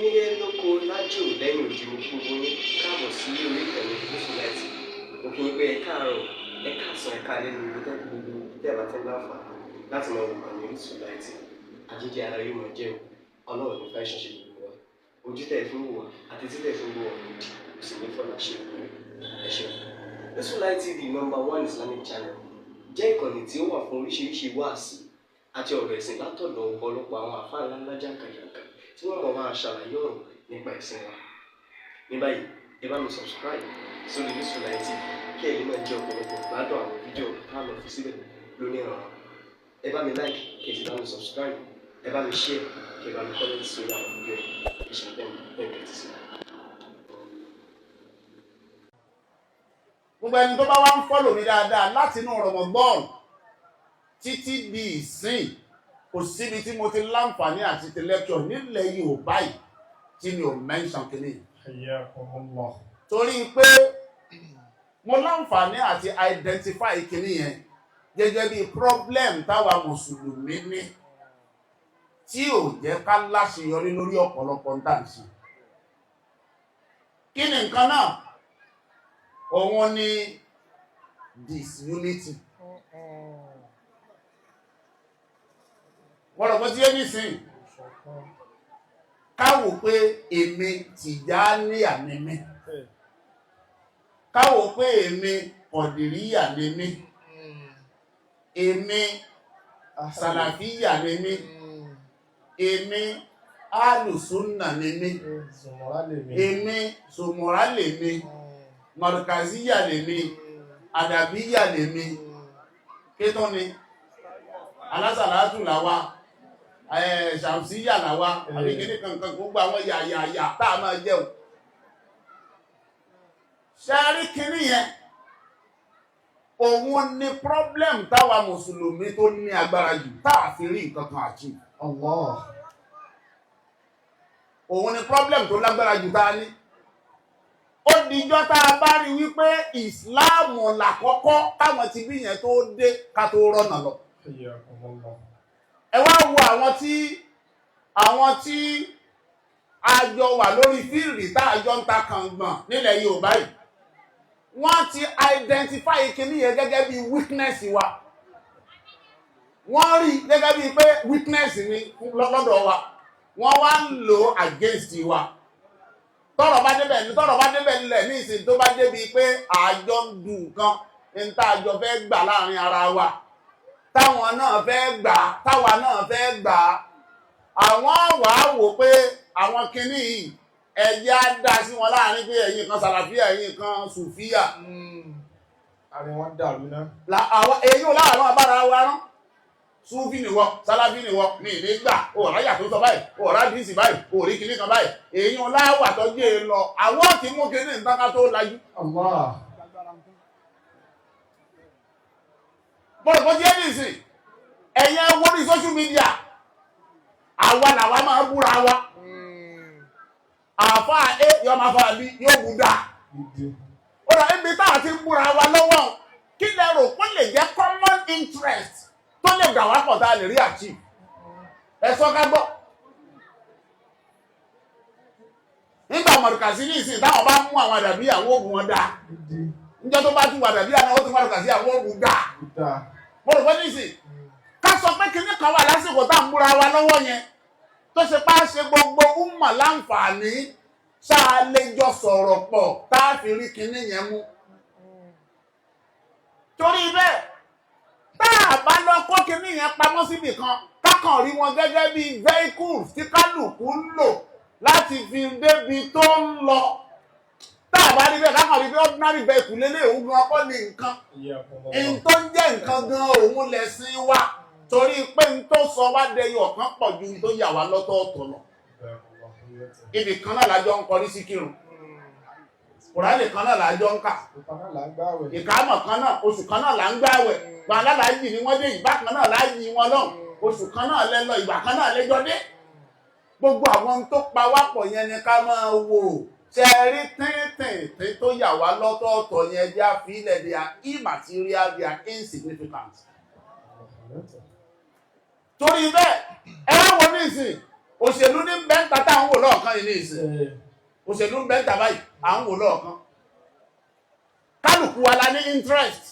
Nílé lóko lájò lẹ́yìn òdì, mo kí gbogbo yín káàbọ̀ sí orí ìkànnì Gúúsù Láìtì. Mo kí yín pé ẹ káàárọ̀, ẹ káàsán, ẹ káalẹ́ ní ibi tẹ́ gbogbo tẹ́ bá ti ń láǹfààní láti máa wò kàn ní Gúúsù Láìtì. Àjíjẹ ara yóò máa jẹun, Ọlọ́run ní fẹ́ ṣiṣẹ́ gbogbo wa. Ojú tẹ́ ẹ fi ń wò wá àti tí tẹ́ ẹ fi ń wò wá lòdì kò sì ní fọlá ṣe ìpínlẹ̀. Ẹ ṣeun. Gúúsù Láìtì TV, number one Islamic channel, jẹ́ ìkànnì tí ó wà fún oríṣiríṣi wáàsí àti ọ̀rọ̀ ẹ̀sìn látọ̀dọ̀ ọ̀pọ̀lọpọ̀ àwọn àfáà ńláńlá jàǹkànjàǹkàn tí wọ́n mọ̀ máa ṣàlàyé ọ̀rọ̀ nípa ẹ̀sìn wa. Ní báyìí, ẹ bá mi subscribe sórí Gúúsù Láìtì TV kí ẹ lè máa jẹ ọ̀pọ̀lọpọ̀ gbádùn àwọn fídíò tá a lọ fi síbẹ̀ lónìí ọ̀rọ̀. Ẹ bá mi like, kí ẹ sì bá mi subscribe, ẹ bá mi share, kí ẹ bá mi comment sórí àwọn fídíò yìí. Ẹ ṣe bẹ́ẹ̀ bẹ́ẹ̀ tẹ́tí sí. Gbogbo ẹni tó bá wá ń follow mi dáadáa láti inú Ramadan títí di ìsìn, kò síbi tí mo ti láǹfààní àti ti lecture nílẹ̀ Yorùbá yìí tí mi ò mention kìíní. Hayyakumullah. Torí pé mo láǹfààní àti identify kìíní yẹn gẹ́gẹ́ bí problem táwa mùsùlùmí ní tí ò jẹ́ ká láṣeyọrí lórí ọ̀pọ̀lọpọ̀ ń tà ń ṣe. Kí ni nǹkan náà? Òun ni disunity. Wọ́n rọ̀ bó ti yé nísìn, káwò pé èmi Tìjàníyà ni mí, káwò pé èmi Kọ̀dìríyà ni mí, èmi Sàlàfíyà ni mí, èmi Alùsùnà ni mí, èmi Sùmùrà lèmi, Mọ̀rùkàzíyà lèmi, Àdàbíyà lèmi, kétọ́ ni alásàlátù làwa, ṣàmsíyà làwa, àbí kíní kankan, gbogbo àwọn yàyàyà tá a máa jẹun. Ṣẹ́rí kíní yẹn, òun ni problem táwa mùsùlùmí tó ní agbára jù tá a fi rí nǹkan kan achieve. Allah. Òun ni problem tó lágbára jù tá a ní. Ó dijọ́ tá a bá rí wípé ìsìláàmù làkọ́kọ́ táwọn ti bí yẹn tó dé ká tó rọ́nà lọ. Hayyakumullah. Ẹ wá wo àwọn tí a jọ wà lórí fíìlì tá a jọ ń ta kàngbọ̀n nílẹ̀ Yorùbá yìí, wọ́n ti identify kíní yẹn gẹ́gẹ́ bí weakness wa. Wọ́n rí gẹ́gẹ́ bí pé weakness ni lọ́dọ̀ wa, wọ́n wá ń lò against wa. Tọ́rọ̀ bá débẹ̀ ní tọ́rọ̀ bá débẹ̀ nílẹ̀ ní ìsìn, tó bá débi pé àjọ ń du nǹkan ní tá àjọ fẹ́ gbà láàrin ara wa, táwọn náà fẹ́ gbà, táwa náà fẹ́ gbà, àwọn wàá wò pé àwọn kinní yìí, ẹ̀yà dá sí wọn láàrin pé ẹ̀yin kan sàlàfíà, ẹ̀yin kan sùfíà. Àrin wọn dàrú náà. Èyí ò láàrin abára wa rán. Súfì nìwọ, sáláfì nìwọ, ní ìní gbà òòrá yà tó sọ báyìí, òòrá díìsì báyìí, òòrí kinní kan báyìí. Èyí ò láwà tọ́jú ẹ lọ, àwọn tí mú kinní nǹkan ká tó lajú. Allah. Bọ́lá bó jẹ́ nìsín, ẹ̀yin ẹ wo ní social media, àwa làwa máa búra wa. Àfa ẹ yọ máa fa bí yóò bú dáa. Gidi. Ó rà ibi tá a ti ń búra wa lọ́wọ́, kí lẹ rò kó lè jẹ́ common interest tó lè gbà wá pọ̀ tá a lè rí achieve? Ẹ sọ ká gbọ́. Nígbà mọ̀rùkàsí ní ìsìn, táwọn bá mú àwọn àdàbí àwọn oògùn wọn dáa. Gidi. Níjọ́ tó bá tún wà dàbí àwọn ó tún mọ̀rùkàsí àwọn oògùn dáa. Gidi. Mo rò pé nísìn ká sọ pé kinní kan wà lásìkò tá à ń búra wa lọ́wọ́ yẹn tó ṣe pa á ṣe gbogbo umma láǹfààní, ṣáà lè jọ sọ̀rọ̀ pọ̀ tá a fi rí kinní yẹn mú. Torí bẹ́ẹ̀, tá a bá lọ kó kinní yẹn pamọ́ síbì kan, kákan rí wọn gẹ́gẹ́ bí vehicles tí kálukú ń lò láti fi débi tó ń lọ. Tá a bá rí bẹ́ẹ̀, kákan rí bí ordinary vehicle lélẹ̀, òun gan kọ́ ni nǹkan. Hayyakumullah. N tó ń jẹ́ nǹkan gan òun lẹ̀sìn wa, torí pé n tó sọ wá dẹyọ ọ̀kan pọ̀ ju n tó yà wá lọ́tọ̀ọ̀tọ̀ lọ. Ibì kan náà lájọ ń kọrí sí kírun, Kùránì kan náà lájọ ń kà, Ìkan náà là ń gbààwẹ̀. ìkámọ̀ kan náà, oṣù kan náà là ń gbààwẹ̀, gbàlá láàyè ni wọ́n dé, ìgbà kan náà láàyè wọn lọ́hùn, oṣù kan náà lẹ lọ, ìgbà kan náà lẹ́jọ́ dé. Gbogbo àwọn ohun tó pa wá pọ̀ yẹn ni ká máa wò. Ṣe rí tíntìntín tó yà wá lọ́tọ̀ọ̀tọ̀ yẹn, jẹ́ àfilẹ̀, they are immaterial, they are insignificant. Torí bẹ́ẹ̀, ẹ wá wo nísìn, Òṣèlú ní bẹ́ńtà tá à ń wò lọ́ọ̀kan yìí ní ìsìn. Òṣèlú ń bẹ́ńtà báyìí à ń wò lọ́ọ̀kan. Kálukú wa la ní interest.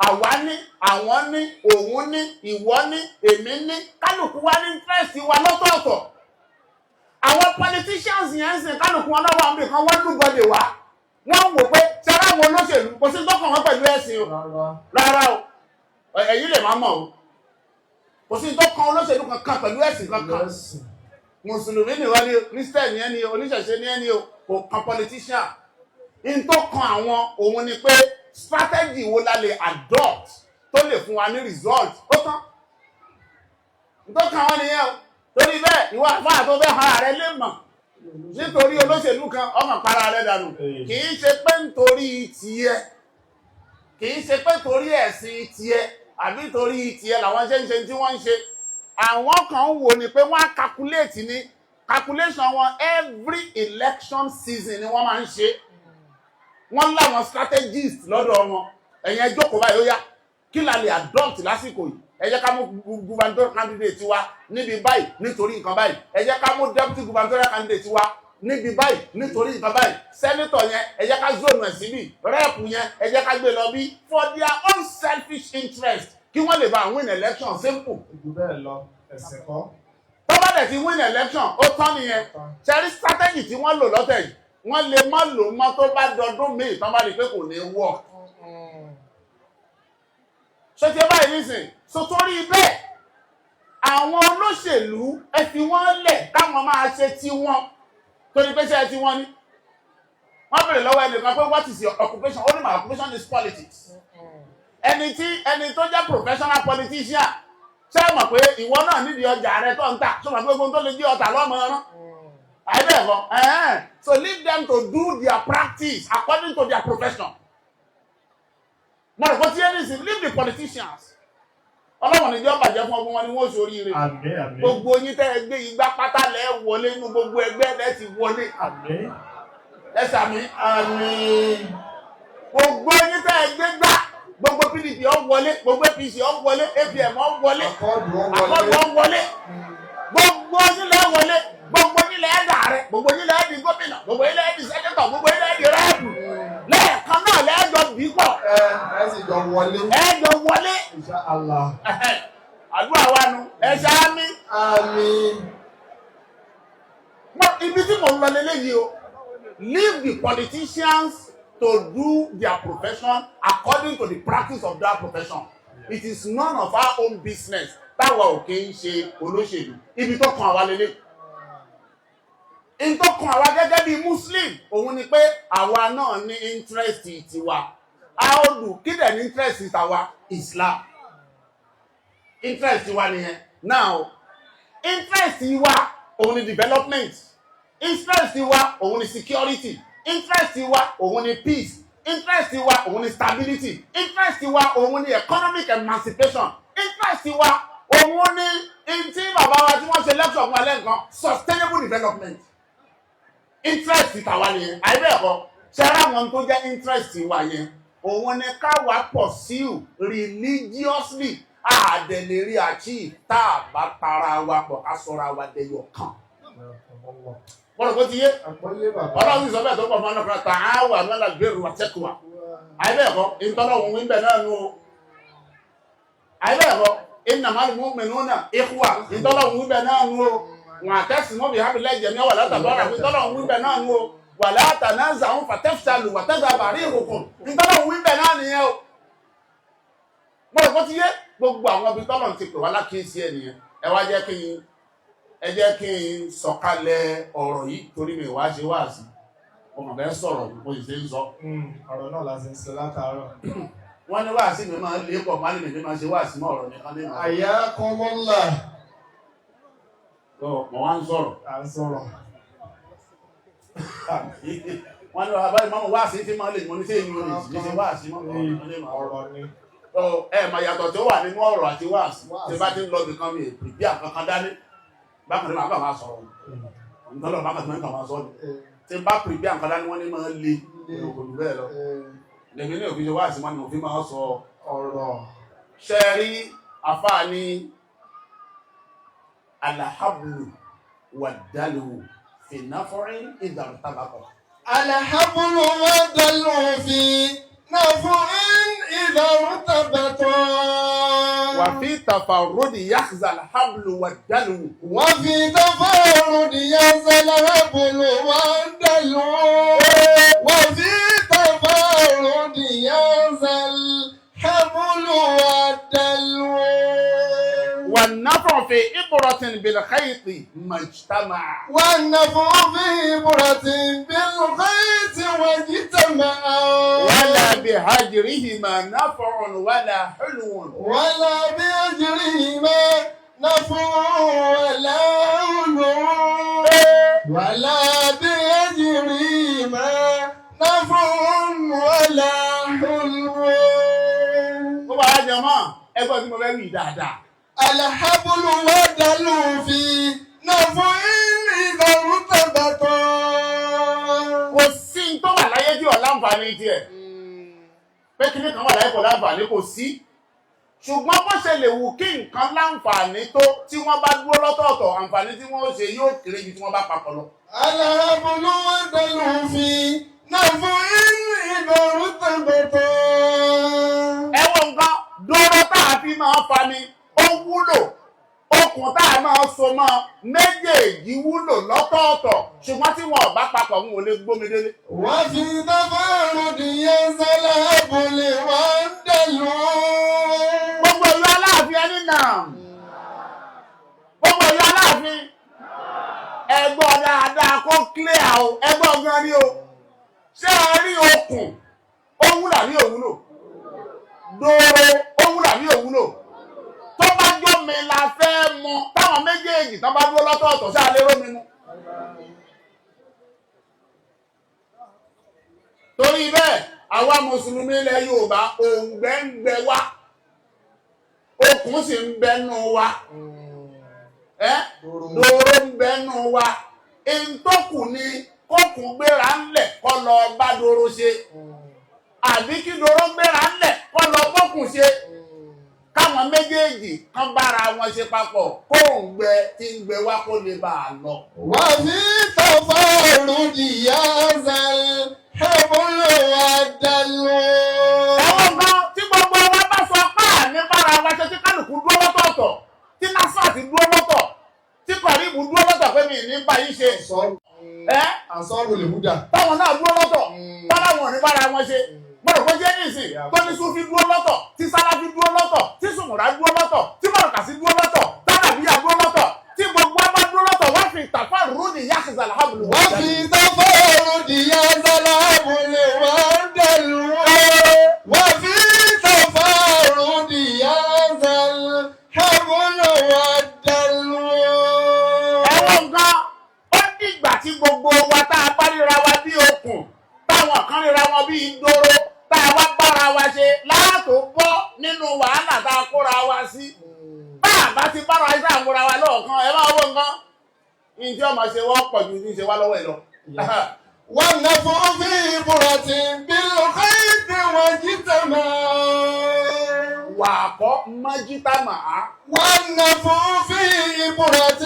Àwa ní, àwọn ní, òun ní, ìwọ ní, èmi ní. Kálukú wa ní interest wa lọ́tọ̀ọ̀tọ̀. Àwọn politicians yẹn ń sìn, kálukú wọn lọ́wọ́ àwọn ibìkan, wọ́n lúgọdè wá. Wọ́n ń wò pé ṣẹlá àwọn olóṣèlú kò sí tọkàn wọn pẹ̀lú ẹ̀sìn o. Rárá. Rárá o, ẹ̀yin lè má mọ̀ o. Kò sí tọkàn olóṣèlú kankan pẹ̀lú ẹ̀sìn kankan. Lẹ́sìn. Mùsùlùmí ni wọ́n ní, Christian yẹn ni, oníṣẹ̀ṣe ni ẹni o, kò kan politician. In tó kan àwọn òun ni pé strategy wo la lè adopt tó lè fún wa ní result. Ó tán. In tó kan àwọn nìyẹn o. Torí bẹ́ẹ̀, ìwọ àfáà tó fẹ́ hara rẹ lè mọ̀ nítorí olóṣèlú kan, ọmọ para rẹ dànù. Kì í ṣe pé nítorí tiẹ̀, kì í ṣe pé torí ẹ̀sìn tiẹ̀ àbí torí tiẹ̀ làwọn ṣe ń ṣe tí wọ́n ń ṣe. Àwọn kan ń wò ní pé wọ́n á calculate ní calculation wọn. Every election season ni wọ́n máa ń ṣe. Wọ́n láwọn strategist lọ́dọ̀ wọn. Ẹ̀yin ẹ jókòó báyìí, ó yá, kí la lè adopt lásìkò yìí? Ẹ jẹ́ ká mú gubernatorial candidate wa níbi báyìí nítorí nǹkan báyìí. Ẹ jẹ́ ká mú deputy gubernatorial candidate wa níbi báyìí nítorí nǹkan báyìí. Senator yẹn, ẹ jẹ́ ká zone ẹ̀ síbí. Rep yẹn, ẹ jẹ́ ká gbé lọ bí, for their own selfish interest, kí wọ́n lè bá win election. Simple. Jù bẹ́ẹ̀ lọ, ẹ̀sìn kọ́. Tó bá dẹ̀ ti win election, ó tán nìyẹn. Ṣẹ́rí strategy tí wọ́n lò lọ́tẹ̀ yìí, wọ́n lè má lò mọ́ tó bá dọdún míì, tán bá rí i pé kò ní work. Ṣé ti ẹ báyìí nísìn? So torí bẹ́ẹ̀, àwọn olóṣèlú, ẹ fi wọ́n lẹ̀ káwọn máa ṣe tiwọn, torí pé ṣe tiwọn ni. Wọ́n bèrè lọ́wọ́ ẹnìkan pé, "What is your occupation?" Ó ní, "My occupation is politics." Ẹni tí ẹni tó jẹ́ professional politician, ṣé ẹ mọ̀ pé ìwọ náà nídìí ọjà rẹ tó ń tà? Ṣé o mọ̀ pé gbogbo tó lè jí ọ̀tà lọ́mọ ẹran àìbẹ̀ẹ̀kọ́ ẹ̀hẹ́n? So leave them to do their practice according to their profession. Mo rò pé tí ẹni sìn, leave the politicians. Ọlọ́wọ̀n níjọ́ bàjẹ́ fún ọgbọ́n wọn ni wọ́n ṣe oríire. Àmín, àmín. Gbogbo yín tẹ́ ẹ gbé igbá pátá lẹ́ wọlé inú gbogbo ẹgbẹ́ lẹ́ ti wọlé. Àmín. Ẹ sàmì. Àmín. Gbogbo yín tẹ́ ẹ gbé gbá, gbogbo PDP ó wọlé, gbogbo APC ó wọlé, APM ó wọlé. Accord ó Accord wọlé. ó wọlé. Gbogbo yín lẹ́ wọlé, gbogbo yín lẹ́ dàrẹ́, gbogbo yín lẹ́ di gómìnà, gbogbo yín lẹ́ di senator, gbogbo yín lẹ́ di rep lẹ́ẹ̀kan náà, lẹ́ẹ̀jọ bí pọ̀. Ẹ ẹ sì jọ wọlé. Ẹ̀ẹ́jọ wọlé. Insha Allah. Àdúrà wa nu, ẹ ṣáá mi. Àmín. Ibi tí mò ń lọ lélẹ́yìí o, leave the politicians to do their profession according to the practice of that profession. It is none of our own business táwa ò kí ń ṣe olóṣèlú. Ibi tó kan àwa lélẹ̀, in tó kan àwa gẹ́gẹ́ bí Muslim, òun ni pé àwa náà ní interest tiwa. How do kí dẹ̀ ní interest tàwa? Islam. Interest wa nìyẹn. Now, interest wa òun ni development, interest wa òun ni security, interest wa òun ni peace, interest wa òun ni stability, interest wa òun ni economic emancipation, interest wa òun ni ntí bàbá wa tí wọ́n ṣe lecture fún alẹ́ nǹkan, sustainable development. Interest tàwa nìyẹn, àìbẹ́ẹ̀kọ́? Ṣe ara àwọn tó jẹ́ interest wa yẹn, òun ni káwa pursue religiously. Àdẹ̀lẹ̀ rí achieve tá a bá para wa pọ̀, ká sọra wa dẹyọ kan. Wọ́n rò kó ti yé. Àgbọ́yé, bàbá. Ọlọ́run sì sọ bẹ́ẹ̀ tó pọ̀ fún ọlọ́kùnrin, ta'awanu 'alal birri wat-taqwa, àìbẹ́ẹ̀kọ́? Ìtọ́lọ́hún wí bẹ́ẹ̀ náà nù o, àìbẹ́ẹ̀kọ́? Innamal mu'minuna ikhwa, ìtọ́lọ́hún wí bẹ́ẹ̀ náà nù o. Wa'tasimu bihablillahi jami'an wa la tafarraqu, ìtọ́lọ́hún wí bẹ́ẹ̀ náà nù o. Wala tanaza'u fatafshalu wa tadhhaba rihukum, ìtọ́lọ́hún wí bẹ́ẹ̀ náà nìyẹn o. Mo rò kó ti yé. Gbogbo àwọn ibi tọ́lọ̀ ti pè wá lákìísí ẹ̀ nìyẹn. Ẹ wá jẹ́ kí n ẹ jẹ́ kí n sọ̀kalẹ̀ ọ̀rọ̀ yìí, torí mi wá ṣe wáàsí, mo kàn fẹ́ sọ̀rọ̀, mo sì ṣe ń sọ. Ọ̀rọ̀ náà la ṣe ń sọ látàárọ̀. Wọ́n ní wáàsí mi máa ń lé pọ̀, máa ní mi máa ṣe wáàsí mọ́, ọ̀rọ̀ nìkan ní màá. Hayyakumullah. Mo wá ń sọ̀rọ̀. À ń sọ̀rọ̀. Wọ́n ní bàbá ìmọ̀mù, wáàsí tí máa lè mọ ní sí èyí ò lè ṣe wáàsí mọ́, ọ̀rọ̀ nìkan ní màá. Ọ̀rọ̀ ni. Ẹ mà yàtọ̀ tó wà nínú ọ̀rọ̀ àti wáàsí. Tí bá ti ń lọ bìkan, mi bí àkankan dání bákan ní màá kàn máa sọ̀rọ̀ ntọ́lọ̀, bákan tí wọ́n kàn máa sọ ni. Tí bá pè bí àǹkan dání, wọ́n ní máa le kò jù bẹ́ẹ̀ lọ. Lèmi ní òfin ṣe wáàsí mọ́ ni òfin máa sọ Ọ̀rọ̀. Ṣe rí àfáà ní alhablu wad-dalwu fi naf'in idha irtabaqa. الحبل والدلو في نفع إذا ارتبطا Wa fi tafarrudi yakhza al-hablu wad-dalwu. وفي تفرد ينزل الحبل والدلو وفي تفرد ينزل الحبل والدلو Wan-naf'u fi ibratin bil-khayti majtama'a. والنفع في إبرة بالخيط واجتمع Wala bihajrihima naf'un wala hulwun. ولا بأجرهما نفع ولا علو ولا بأجرهما نفع ولا حلو Gbogbo àwọn jàmáà, ẹgbẹ́ tí mo fẹ́ wí dáadáa. الحبل والدلو في نفع إذا ارتبطا Kò sí n tó wà láyé tí ò láǹfààní tiẹ̀. Pé kíní kan wà láyé kò láǹfààní kò sí. Ṣùgbọ́n bó ṣe lè wù kí nǹkan láǹfààní tó tí wọ́n bá dúró lọ́tọ̀ọ̀tọ̀, àǹfààní tí wọ́n ó ṣe yóò kéré ju tí wọ́n bá papọ̀ lọ. الحبل والدلو في نفع إذا ارتبطا Ẹ wo nǹkan, dóró tá a fi máa fami, ó wúlò. Okùn tá a máa so mọ́ méjèèjì wúlò lọ́tọ̀ọ̀tọ̀. Ṣùgbọ́n tí wọn ò bá papọ̀, wọn ò lè gbómi délé. وفي تفرد ينزل الحبل والدلو Gbogbo ìlú Aláàfin ẹni náà. Gbogbo ìlú Aláàfin. Ẹgbọ́ dáadáa kó clear o, ẹgbọ́ gan ni o. Ṣé ẹ rí okùn? Ó wúlò àbí ò wúlò? Dòrò ó wúlò àbí ò wúlò? Tó bá jómi la fẹ́ mu, táwọn méjèèjì tán bá dúró lọ́tọ̀ọ̀tọ̀ ṣáà lè rómi mu. Torí bẹ́ẹ̀, àwa Mùsùlùmí ilẹ̀ Yorùbá, òǹgbẹ ń gbẹ wá. Okùn sì ń bẹnu wa. Ẹ́ dòrò ń bẹnu wa. Ìntòkù ni kókùn gbéra ńlẹ̀ kọ́ lọ bá dòrò ṣe. Àbí kí dòrò gbéra ńlẹ̀ kọ́ lọ bókùn ṣe. Káwọn méjèèjì kan bára wọn ṣe papọ̀ kóǹgbẹ tí ń gbẹ wá kó lè bá a lọ. وفي تفرد ينزل الحبل والدلو Ẹ̀wọ̀n nǹkan tí gbogbo wa bá sọ páà ní bára wa ṣe tí kálukú dúró lọ́tọ̀ọ̀tọ̀, tí Nasfat dúró lọ́tọ̀, tí Kọ̀ríbù dúró lọ́tọ̀ pé mi ní bá yín ṣe. Ẹ́ Ansarul Huda. táwọn náà dúró lọ́tọ̀, táwọn ò ní bára wọn ṣe. Mo rò pé jẹ́ nísìn tó ní Súfí dúró lọ́tọ̀, tí Sáláfí dúró lọ́tọ̀, tí Sùmùrà dúró lọ́tọ̀, tí Mọ̀rọ̀kàsí dúró lọ́tọ̀, Tánàbíyà dúró lọ́tọ̀, tí gbogbo wa bá dúró lọ́tọ̀, wọ́n fi tàfà rúni yáxìzà làhábùlù. وفي تفرد ينزل الحبل والدلو وفي تفرد ينزل الحبل والدلو Ẹ̀wọ̀n nǹkan ó dìgbà tí gbogbo wa tá a bá ríra wa bí okùn, táwọn kan ríra wọn bí ìdóró, tá a wá bára wa ṣe láàtò bọ́ nínú wàhálà tá a kóra wa sí. Bá a bá ti bára wa ṣe àmúra wa lọ́ọ̀kan, ẹ máa wọ nǹkan. Ìjọ ọmọ ṣe wọ́n pọ̀ ju ní ṣe wá lọ́wọ́ ẹ̀ lọ. والنفع في إبرة بالخيط واجتمع Wà á kọ́ mọ́jítà màá. والنفع في إبرة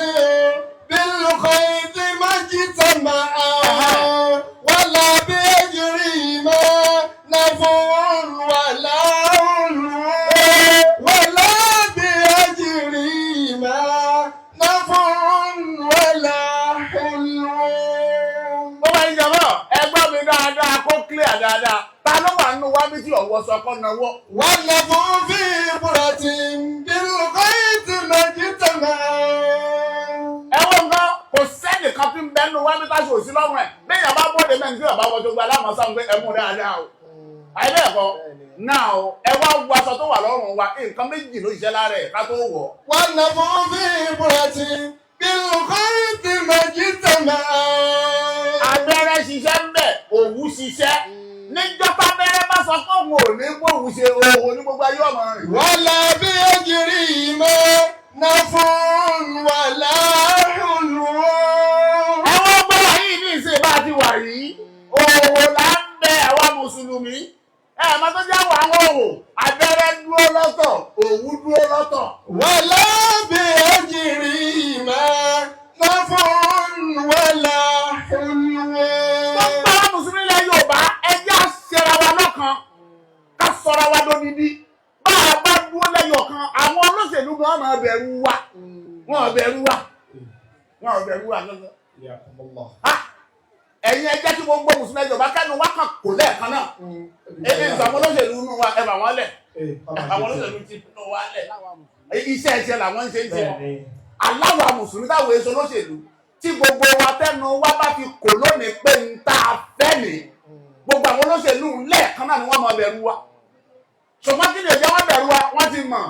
بالخيط ما اجتمع ولا بأجرهما نفع ولا علو ولا بأجرهما نفع ولا حلو Ó bá yín jọmọ́, ẹgbọ́n mi dáadáa kó clear dáadáa. Ta ló wà nínú wá bí tí ọ̀wọ́ sọ kọ́ náwó? والنفع في إبرة بالخيط ما اجتمع Ẹ̀wọ̀n nǹkan kò sẹ́nìkan tí ń bẹ nínú wá bí táṣù òsí lọ́rùn ẹ̀. Béèyàn bá bọ́ọ̀dé mẹ́rin tí ọ̀bá wọ́n tó gba aláàmọ́ sáwọn pé ẹ mú dáadáa o. Àìbẹ́ẹ̀kọ́, náà o, ẹ wá wo aṣọ tó wà lọ́rùn wa, nǹkan méjì ló ṣiṣẹ́ lára ẹ̀ ká tó wọ̀. والنفع في إبرة بالخيط ما اجتمع Abẹ́rẹ́ ṣiṣẹ́ ń bẹ̀, òwú ṣiṣẹ́. Níjọ́ tábẹ́rẹ́ bá sọ pé òun ò ní bóun ṣe òun ní gbogbo ayé ọmọ rìn. ولا بأجرهما نفع ولا حلو Ẹ̀wọ̀n gbọ́ wà yìí ní ìsìn bá ti wà yìí, òwò là ń bẹ àwa Mùsùlùmí. Ẹ máa tó jáwọ́ àwọn òwò, abẹ́rẹ́ dúró lọ́tọ̀, òwú dúró lọ́tọ̀. ولا بأجرهما نفع Wọn bẹ̀rù wa, wọn bẹ̀rù wa lọ́sọ̀. Ẹ̀yin ẹ jẹ́ kí gbogbo mùsùlùmí ẹjọba kẹ́nu wá kàn kò lẹ́ẹ̀kan náà. Ebi ìsọ àwọn olóṣèlú inú wa, ẹ bà wọ́n lẹ̀. Àwọn olóṣèlú ti inú wa lẹ̀. Iṣẹ́ ẹ̀ṣẹ̀ làwọn ń ṣe ń ṣe wọn. Aláwa mùsùlùmí táwọn èso olóṣèlú tí gbogbo wa tẹnu wa bá fi kò lónìí pé ń tá a fẹ́ ní, gbogbo àwọn olóṣèlú lẹ́ẹ̀kan náà ni wọ́n máa bẹ̀rù wa. Ṣùgbọ́n kí ni ìjọ wọn bẹ̀rù wa? Wọ́n ti mọ̀,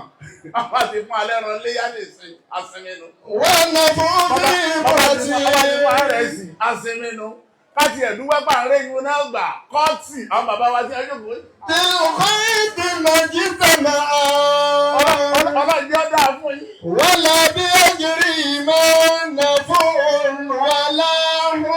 wọ́n ti fún alẹ́ ran léyà nìsín asinmínú. ونفع في عبرة. Asinmínú káti ẹ̀dúwẹ́ bá ń réyìn náà gbà kọ́ọ̀tì àwọn bàbá wa tí ẹjọ́ kò. بالخيط مجتمع. Ọlọ́run jẹ́ dáa fún yín. ولا بأجرهما نفع ولا حلو.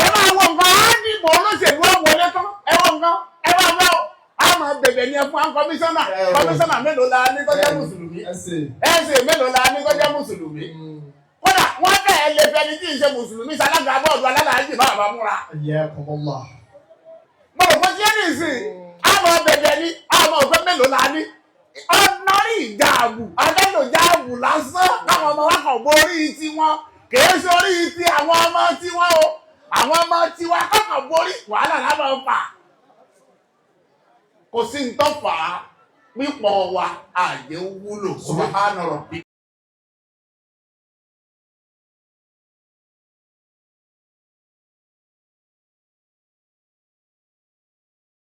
Ẹ máa wọ nǹkan, á dìbò, olóṣèlú ọ̀wọ́lé tán. Ẹ wọ nǹkan, ẹ máa bá ọ. A máa bẹ̀bẹ̀ ní ẹ fún àwọn kọmíṣánná. Kọmíṣánná mélòó la ní tó jẹ́ mùsùlùmí? Ẹ̀sìn mélòó la ní tó jẹ́ mùsùlùmí? Kódà wọ́n bẹ̀ẹ́ lè fẹ́ni tí ì ṣe mùsùlùmí ṣalága bọ́ọ̀lù alálàájì bá àbá múra. حياكم الله. Mo rò pé tí ẹni sìn àmọ́ bẹ̀bẹ̀ ni àmọ́ òfin mélòó la ní. Ọ̀nàrí ìjààbù adẹ́lò jáàbù lásán káwọn ọmọ wa kàn borí tiwọn, kìí ṣe orí ti àwọn ọmọ tiwọn o. Àwọn ọmọ tiwa kọkàn borí wàhálà lábọ̀ fà. Kò sí ní tó fà á pípọ̀ wa àjẹ́ wúlò. Subhana rabbi.